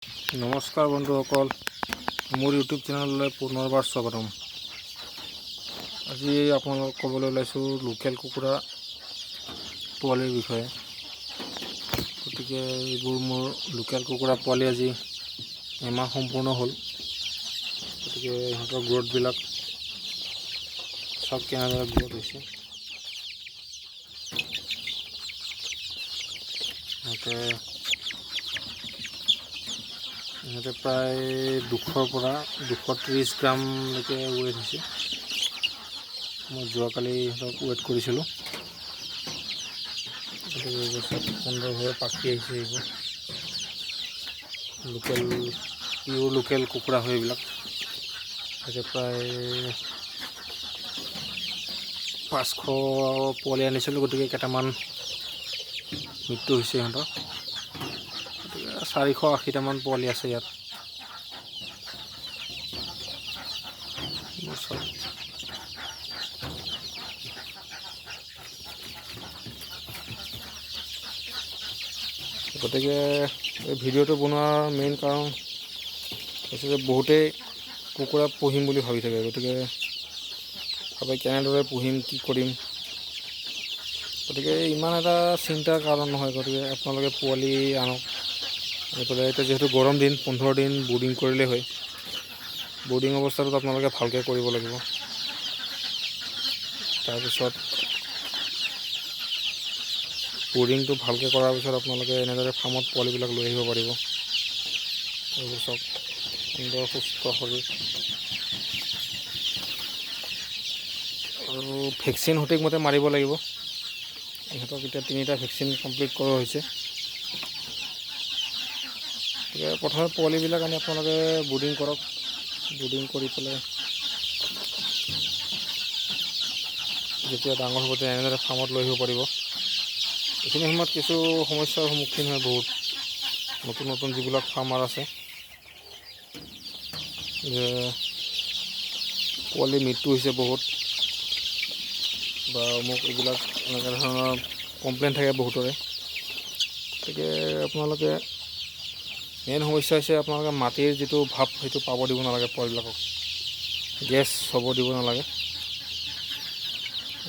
নমস্কাৰ বন্ধুসকল, মোৰ ইউটিউব চেনেললৈ পুনৰবাৰ স্বাগতম। আজি আপোনালোকক ক'বলৈ ওলাইছোঁ লোকেল কুকুৰা পোৱালিৰ বিষয়ে। গতিকে এইবোৰ মোৰ লোকেল কুকুৰা পোৱালি আজি এমাহ সম্পূৰ্ণ হ'ল। গতিকে ইহঁতৰ গ্ৰ'থবিলাক চাওক, কেনেদৰে গ্ৰ'থ হৈছে। ইহঁতে প্ৰায় 200ৰ পৰা 230 গ্ৰামলৈকে ৱেইট হৈছে। মই যোৱাকালি ইহঁতক ৱেইট কৰিছিলোঁ। গতিকে এইবোৰ চব সুন্দৰভাৱে পাকি আহিছে। এইবোৰ লোকেল, পিয়'ৰ লোকেল কুকুৰা হয় এইবিলাক। তাকে প্ৰায় 500 পোৱালি আনিছিলোঁ, গতিকে কেইটামান মৃত্যু হৈছে ইহঁতৰ। গতিকে 480টামান পোৱালি আছে ইয়াত। চব গতিকে এই ভিডিঅ'টো বনোৱাৰ মেইন কাৰণ হৈছে যে বহুতেই কুকুৰা পুহিম বুলি ভাবি থাকে। গতিকে ভাবে কেনেদৰে পুহিম, কি কৰিম। গতিকে ইমান এটা চিন্তাৰ কাৰণ নহয়। গতিকে আপোনালোকে পোৱালি আনক, আনি পেলাই এতিয়া যিহেতু গৰম দিন, 15 দিন ব্ৰুডিং কৰিলেই হয়। ব্ৰুডিং অৱস্থাটোত আপোনালোকে ভালকৈ কৰিব লাগিব। তাৰপিছত ব্ৰুডিংটো ভালকৈ কৰাৰ পিছত আপোনালোকে এনেদৰে ফাৰ্মত পোৱালিবিলাক লৈ আহিব পাৰিব। এইবোৰ চাওক, সুন্দৰ সুস্থ শৰীৰ। আৰু ভেকচিন সঠিকমতে মাৰিব লাগিব ইহঁতক। এতিয়া 3টা ভেকচিন কমপ্লিট কৰা হৈছে। গতিকে প্ৰথমে পোৱালিবিলাক আনি আপোনালোকে ব্ৰুডিং কৰক। ব্ৰুডিং কৰি পেলাই যেতিয়া ডাঙৰ হ'ব তেতিয়া এনেদৰে ফাৰ্মত লৈ আহিব পাৰিব। এইখিনি সময়ত কিছু সমস্যাৰ সন্মুখীন হয় বহুত নতুন নতুন যিবিলাক ফাৰ্মাৰ আছে, যে পোৱালি মৃত্যু হৈছে বহুত বা অমুক এইবিলাক এনেকুৱা ধৰণৰ কমপ্লেইন থাকে বহুতৰে। গতিকে আপোনালোকে মেইন সমস্যা হৈছে আপোনালোকে মাটিৰ যিটো ভাৱ সেইটো পাব দিব নালাগে পোৱালিবিলাকক, গেছ হ'ব দিব নালাগে।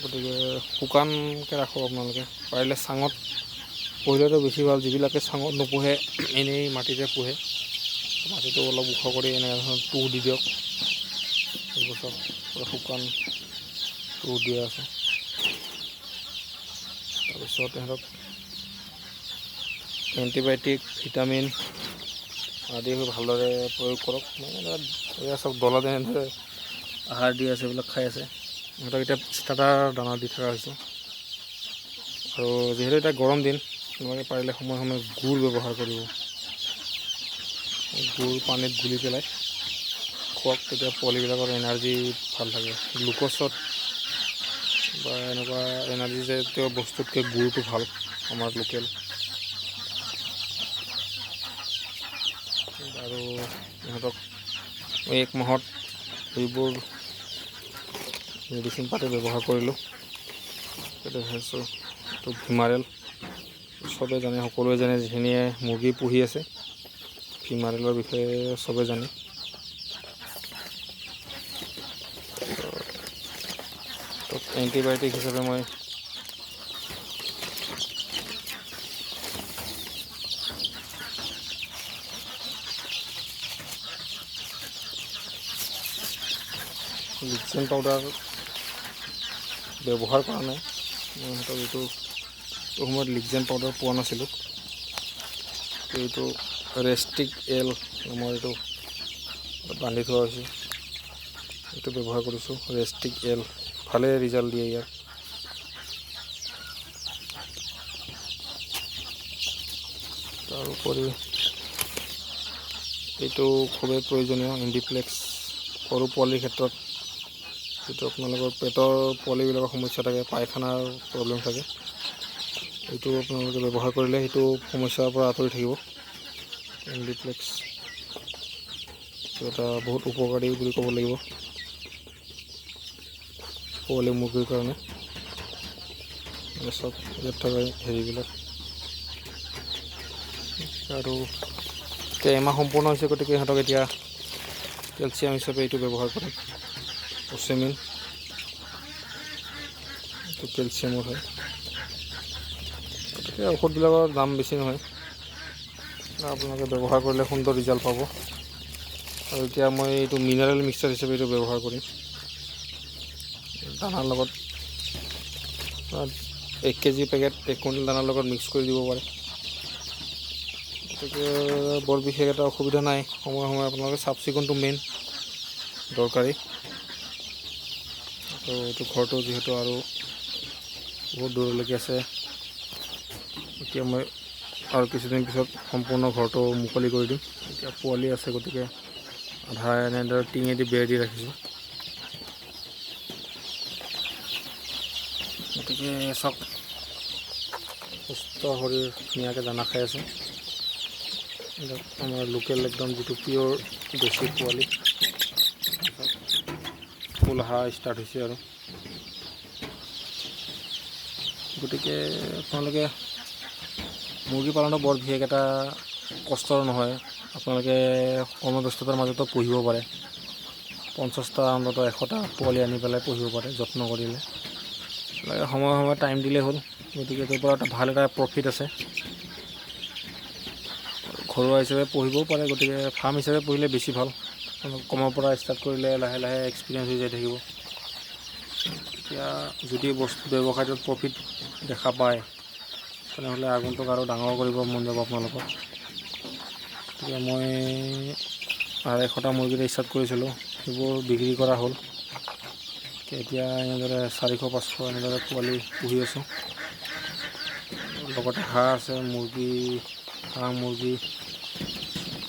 গতিকে শুকানকৈ ৰাখক আপোনালোকে, পাৰিলে চাঙত পুহিলেতো বেছি ভাল। যিবিলাকে চাঙত নোপোহে, এনেই মাটিতে পোহে, মাটিটো অলপ ওখ কৰি এনেকুৱা ধৰণৰ তুঁহ দি দিয়ক। এইবোৰ চব পূৰা শুকান তুঁহ দিয়া আছে। তাৰপিছত ইহঁতক এণ্টিবায়'টিক, ভিটামিন আদি ভালদৰে প্ৰয়োগ কৰক। মানে এয়া চব দলাত এনেদৰে আহাৰ দি আছে, এইবিলাক খাই আছে। ইহঁতক এতিয়া ষ্টাৰ্টাৰ দানা দি থকা হৈছে। আৰু যিহেতু এতিয়া গৰম দিন, আপোনালোকে পাৰিলে সময়ে সময়ে গুৰ ব্যৱহাৰ কৰিব। গুৰ পানীত গুলি পেলাই খোৱাওক, তেতিয়া পোৱালিবিলাকৰ এনাৰ্জি ভাল থাকে। গ্লুক'জত বা এনেকুৱা এনাৰ্জি জাতীয় বস্তুতকৈ গুৰটো ভাল আমাৰ লোকেল। আৰু ইহঁতক এক মাহত এইবোৰ মেডিচিন পাতি ব্যৱহাৰ কৰিলোঁ। এইটো এইটো ভিমাৰেল, চবে জানে, সকলোৱে জানে, যিখিনিয়ে মুৰ্গী পুহি আছে ভিমাৰেলৰ বিষয়ে চবে জানে। এণ্টিবায়'টিক হিচাপে মই লিক্সেন পাউডাৰ ব্যৱহাৰ কৰা নাই। মই ইহঁতক এইটো সময়ত লিক্সেন পাউডাৰ পোৱা নাছিলোঁ। এইটো ৰেষ্টিক এল নামৰ এইটো বান্ধি থোৱা হৈছে, এইটো ব্যৱহাৰ কৰিছোঁ। ৰেষ্টিক এল ভালে ৰিজাল্ট দিয়ে ইয়াৰ। তাৰোপৰি এইটো খুবেই প্ৰয়োজনীয় ইণ্ডিপ্লেক্স সৰু পোৱালিৰ ক্ষেত্ৰত, যিটো আপোনালোকৰ পেটৰ পোৱালিবিলাকৰ সমস্যা থাকে, পায়খানাৰ প্ৰব্লেম থাকে, এইটো আপোনালোকে ব্যৱহাৰ কৰিলে সেইটো সমস্যাৰ পৰা আঁতৰি থাকিব। ইণ্ডিপ্লেক্স এইটো এটা বহুত উপকাৰী বুলি ক'ব লাগিব পোৱালি মুৰ্গীৰ কাৰণে। চব ইয়াত থকা হেৰিবিলাক। আৰু এতিয়া এমাহ সম্পূৰ্ণ হৈছে, গতিকে ইহঁতক এতিয়া কেলচিয়াম হিচাপে এইটো ব্যৱহাৰ কৰিম। অচেমিন, এইটো কেলচিয়ামৰ হয়। গতিকে ঔষধবিলাকৰ দাম বেছি নহয়, আপোনালোকে ব্যৱহাৰ কৰিলে সুন্দৰ ৰিজাল্ট পাব। আৰু এতিয়া মই এইটো মিনাৰেল মিক্সাৰ হিচাপে এইটো ব্যৱহাৰ কৰিম। দানাৰ লগত 1 কেজি পেকেট 1 কুইণ্টেল দানাৰ লগত মিক্স কৰি দিব পাৰে। গতিকে বৰ বিশেষ এটা অসুবিধা নাই। সময়ে সময়ে আপোনালোকে চাফ চিকুণটো মেইন দৰকাৰী। তো এইটো ঘৰটো যিহেতু আৰু বহুত দূৰলৈকে আছে, এতিয়া মই আৰু কিছুদিন পিছত সম্পূৰ্ণ ঘৰটো মুকলি কৰি দিম। এতিয়া পোৱালি আছে, গতিকে আধা এনেদৰে টিঙেদি বেৰ দি ৰাখিছোঁ। গতিকে চাওক, সুস্থ শৰীৰ ধুনীয়াকৈ দানা খাই আছে। আমাৰ লোকেল একদম যিটো পিয়'ৰ দেশী পোৱালি, ফুল অহা ষ্টাৰ্ট হৈছে আৰু। গতিকে আপোনালোকে মুৰ্গী পালনটো বৰ বিশেষ এটা কষ্টৰ নহয়, আপোনালোকে কৰ্মব্যস্ততাৰ মাজতো পুহিব পাৰে। 50টা অন্ততঃ 100টা পোৱালি আনি পেলাই পুহিব পাৰে যত্ন কৰিলে। সময়ে সময়ে টাইম দিলেই হ'ল। গতিকে এইটোৰ পৰা এটা ভাল এটা প্ৰফিট আছে। ঘৰুৱা হিচাপে পুহিবও পাৰে, গতিকে ফাৰ্ম হিচাপে পুহিলে বেছি ভাল। কমৰ পৰা ষ্টাৰ্ট কৰিলে লাহে লাহে এক্সপিৰিয়েঞ্চ হৈ যাই থাকিব। এতিয়া যদি বস্তু ব্যৱসায়টোত প্ৰফিট দেখা পায়, তেনেহ'লে আগন্তুক আৰু ডাঙৰ কৰিব মন যাব আপোনালোকৰ। গতিকে মই 250টা মুৰ্গীৰে ষ্টাৰ্ট কৰিছিলোঁ, সেইবোৰ বিক্ৰী কৰা হ'ল। এতিয়া এনেদৰে 400-500 এনেদৰে পোৱালি পুহি আছোঁ। লগতে হাঁহ আছে, মুৰ্গী, হাঁহ, মুৰ্গী,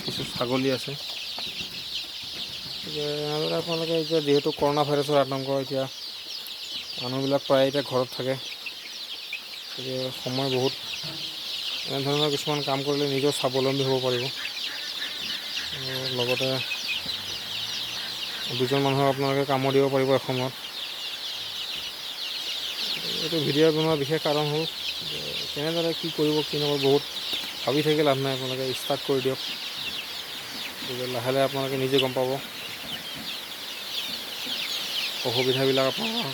কিছু ছাগলী আছে। গতিকে এনেদৰে আপোনালোকে এতিয়া যিহেতু কৰোণা ভাইৰাছৰ আতংক, এতিয়া মানুহবিলাক প্ৰায় এতিয়া ঘৰত থাকে, গতিকে সময় বহুত, এনেধৰণৰ কিছুমান কাম কৰিলে নিজেও স্বাৱলম্বী হ'ব পাৰিব। লগতে দুজন মানুহক আপোনালোকে কামো দিব পাৰিব এসময়ত। এইটো ভিডিঅ' বনোৱাৰ বিশেষ কাৰণ হ'ল কেনেদৰে কি কৰিব কি নকৰিব বহুত ভাবি থাকি লাভ নাই, আপোনালোকে ষ্টাৰ্ট কৰি দিয়ক। গতিকে লাহে লাহে আপোনালোকে নিজে গম পাব অসুবিধাবিলাক। আপোনালোকৰ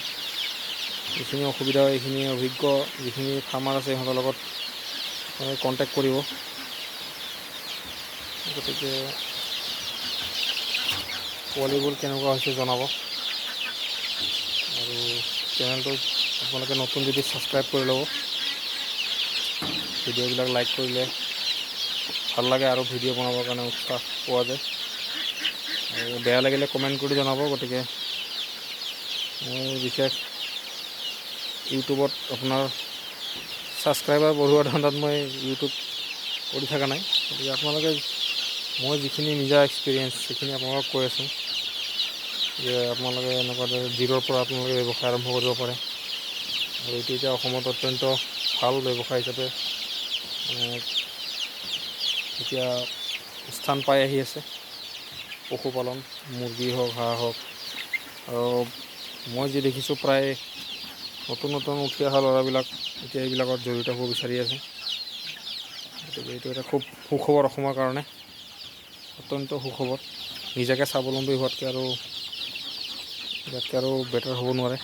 যিখিনি অসুবিধা হয় এইখিনি অভিজ্ঞ যিখিনি ফাৰ্মাৰ আছে সিহঁতৰ লগত কণ্টেক্ট কৰিব। গতিকে পোৱালিবোৰ কেনেকুৱা হৈছে জনাব। আৰু চেনেলটো আপোনালোকে নতুন যদি ছাবস্ক্ৰাইব কৰি ল'ব, ভিডিঅ'বিলাক লাইক কৰিলে ভাল লাগে আৰু ভিডিঅ' বনাবৰ কাৰণে উৎসাহ পোৱা যায়। আৰু বেয়া লাগিলে কমেণ্ট কৰি জনাব। গতিকে মই বিশেষ ইউটিউবত আপোনাৰ ছাবস্ক্ৰাইবাৰ বঢ়োৱা ধান্দাত মই ইউটিউব কৰি থকা নাই। গতিকে আপোনালোকে মই যিখিনি নিজা এক্সপিৰিয়েঞ্চ সেইখিনি আপোনালোকক কৈ আছোঁ যে আপোনালোকে এনেকুৱা দৰে জিৰ'ৰ পৰা আপোনালোকে ব্যৱসায় আৰম্ভ কৰিব পাৰে। আৰু এইটো এতিয়া অসমত অত্যন্ত ভাল ব্যৱসায় হিচাপে মানে এতিয়া স্থান পাই আহি আছে। পশুপালন, মুৰ্গী হওক, হাঁহ হওক। আৰু মই যি দেখিছোঁ প্ৰায় নতুন নতুন উঠি অহা ল'ৰাবিলাক এতিয়া এইবিলাকত জড়িত হ'ব বিচাৰি আছে। গতিকে এইটো এটা খুব সুখবৰ অসমৰ কাৰণে, অত্যন্ত সুখবৰ। নিজাকে স্বাৱলম্বী হোৱাতকৈ আৰু ইয়াতকৈ আৰু বেটাৰ হ'ব নোৱাৰে।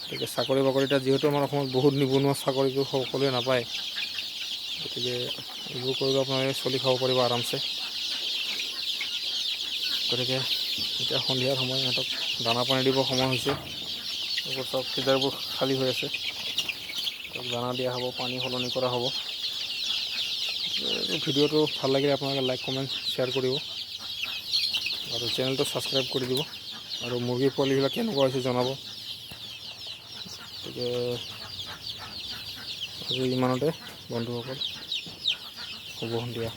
গতিকে চাকৰি বাকৰিটা যিহেতু আমাৰ অসমত বহুত নিবনুৱা, চাকৰিটো সকলোৱে নাপায়, গতিকে এইবোৰ কৰিলে আপোনালোকে চলি খাব পাৰিব আৰামছে। গতিকে এতিয়া সন্ধিয়াৰ সময়, ইহঁতক দানা পানী দিব সময় হৈছে। এইবোৰ চব ফিডাৰবোৰ খালী হৈ আছে, দানা দিয়া হ'ব, পানী সলনি কৰা হ'ব। ভিডিঅ'টো ভাল লাগিলে আপোনালোকে লাইক, কমেণ্ট, শ্বেয়াৰ কৰিব আৰু চেনেলটো ছাবস্ক্ৰাইব কৰি দিব। আৰু মুৰ্গী পোৱালিবিলাক কেনেকুৱা হৈছে জনাব। গতিকে আজি ইমানতে বন্ধুসকল, শুভ সন্ধিয়া।